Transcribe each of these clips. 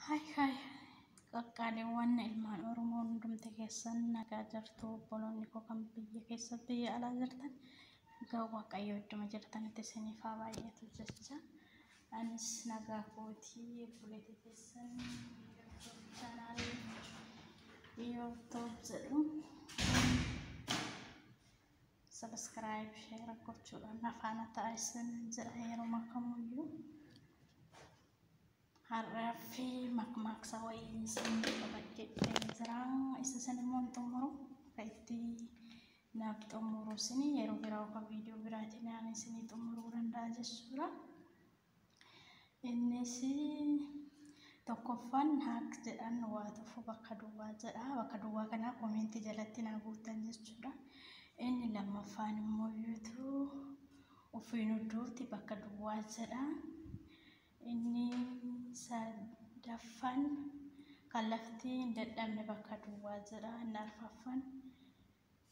Hai hai, qaqqaaliiwwan ilmaan Oromoo hundumti keessan nagaa jirtu? Obboloonni koo kan biyya keessa biyya alaa jirtan, egaa Waaqayyo idduma jirtanitti isiniif haa baay'atu jecha. Anis nagaa kootii. Obboleettii keessan chaanaalii YouTube jedhu subscribe, share gochuudhaan afaana ta'a isin jedha yeroo kamuyyuu. Har'aa fi makmaaksa wayii isin qabadhee dhufee jira. Isa san immoo hin xumuru. Kan itti naaf xumuru isin yeroo biraa yookaan viidiyoo biraatiin aan isinii xumuruu danda'a jechuudha. Innis tokkoffaan haak jedhan waa tufu bakka duwwaa jedha. Bakka duwwaa kanaa koomentii jalatti naa guuttan jechuudha. Inni lammaffaan immoo yuutuu ofiin udduuti bakka duwwaa jedha. Inni sadaffaan kan lafti hin dadhabne bakka duwwaa jedha. Inni arfaffaan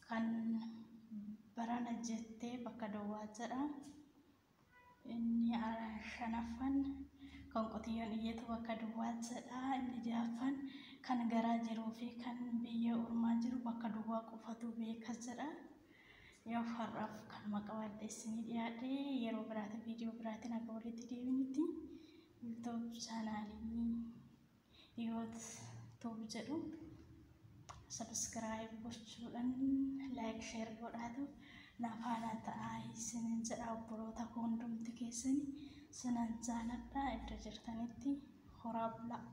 kan barana jettee bakka duwwaa jedha. Inni shanaffaan kan qotiyyoon iyyatu bakka duwwaa jedha. Inni ja'affaan kan garaa jiruu fi kan biyya ormaa jiru bakka duwwaa qofatu beeka jedha. Yoo har'aaf kanuma qabadhe isinii dhiyaadhe, yeroo biraatiin viidiyoo biraatiin akka walitti deebinutti YouTube chaanaalii YouTube jedhu subscribe gochuudhaan like, share godhaatu nafaana ta'aa isinin jedha. Obboloota koo hundumti keessanii sinan jaaladha. Iddoo jirtanitti horaa bulaa.